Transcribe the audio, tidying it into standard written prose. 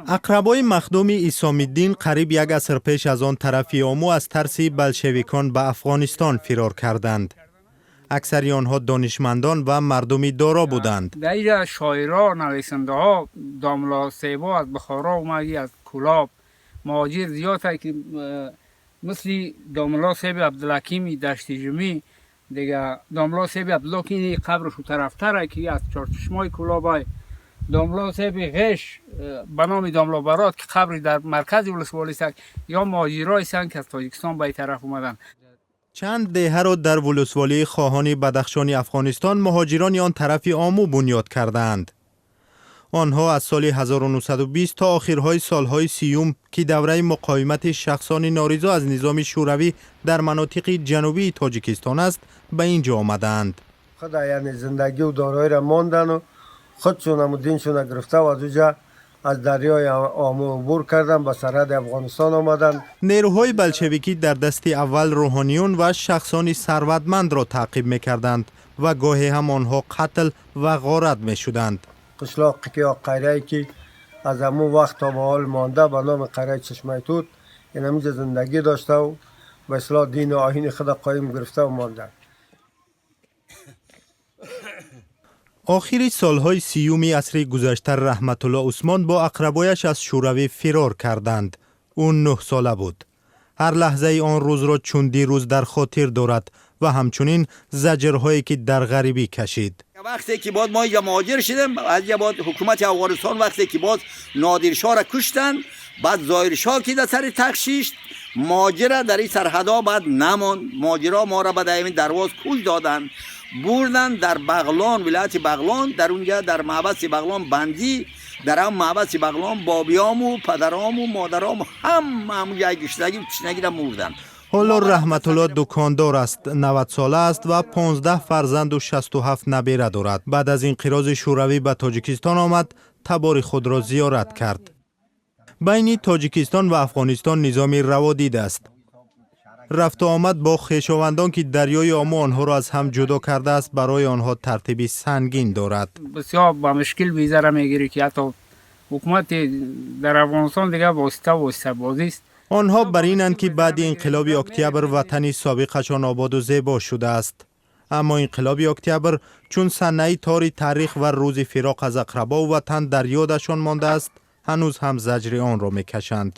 Ақрабои махдуми Исомиддин қариб як аср пеш аз он тарафи Ому аз тарси болшевикон ба Афғонистон фирор карданд. Аксари онҳо донишмандон ва мардуми доро буданд. Дар инҷа шоирҳо, нависандаҳо, домла себо аз Бухоро омаги, аз Кулоб муҳоҷир зиёд, ки мисли домла себи Абдулҳакими Даштижумӣ, дига домла себи Абдулло, ки ин қабрш тарафтара, ки аз Чорчашмои Кулобай, домла себи Ғеш ба номи домла Барот, ки қабри дар маркази вулусволӣ аст, ё муҳоҷирое ҳастанд, ки аз Тоҷикистон ба ин тараф омаданд. Чанд деҳаро дар вулусволии Хоҳони Бадахшони Афғонистон муҳоҷирони он тарафи Ому бунёд кардаанд. Онҳо аз соли 1920 то охирҳои солҳои 30-юм, ки давраи муқовимати шахсони норизо аз низоми шӯравӣ дар манотиқи ҷанубии Тоҷикистон аст, ба ин ҷо омадаанд. Худа, яъне зиндагию дороиро мондану худшонаму диншона гирифта аз уҷа аз дарёи Ому убур кардан, ба сарҳади Афғонистон омаданд. Нерӯҳои болшевикӣ дар дасти аввал рӯҳониён ва шахсони сарватмандро таъқиб мекарданд ва гоҳе ҳам онҳо қатл ва ғорат мешуданд. Қишлоқе ки ё қарияе, ки аз ҳамун вақт то ба ҳол монда, ба номи қарияи Чашмаи Тут, ин ҳаминҷа зиндагӣ доштаву ба истилоҳ дину оини худа қоим гирифтаву монда. Охири солҳои 30-юми асри гузашта Раҳматулло Усмон бо ақрабояш аз Шӯравӣ фирор карданд. Ӯ 9-сола буд. Ҳар лаҳзаи он рӯзро чун дирӯз дар хотир дорад ва ҳамчунин заҷрҳое, ки дар ғарибӣ кашид. Вақте ки боз мо инҷа муҳоҷир шудем, аз инҷа боз ҳукумати Афғонистон, вақте ки боз Нодиршоҳро куштанд, баъд Зоҳиршоҳ, ки дар сари тахт шишт, муҳоҷира дар ин сарҳадҳо баъд намонд. Муҳоҷирҳо моро ба дар ҳамин дарвоз куш доданд, бурданд дар Бағлон, вилояти Бағлон, дар унҷа дар маҳбаси Бағлон бандӣ. Дар ҳам маҳбаси Бағлон бобиёму падарому модарому ҳама ҳамунҷа гуштагӣ, тишнагида мурданд. Ҳоло Раҳматулло дукондор аст, 90-сола аст ва 15 фарзанду 67 набера дорад. Баъд аз инқирози Шӯравӣ ба Тоҷикистон омад, табори худро зиёрат кард. Байни Тоҷикистон ва Афғонистон низоми раводид аст. Рафту омад бо хешовандон, ки дарёи Ому онҳоро аз ҳам ҷудо кардааст, барои онҳо тартиби сангин дорад. Бисёр ба мушкил визара мегирӣ, ки ҳатто ҳукумати дар Афғонистон дигар восита воситабозист. Онҳо бар инанд, ки баъди инқилоби октябр ватани собиқашон ободу зебо шудааст. Аммо инқилоби октябр чун санаи тори таърих ва рӯзи фироқ аз ақрабову ватан дар ёдашон мондааст, ҳанӯз ҳам заҷри онро мекашанд.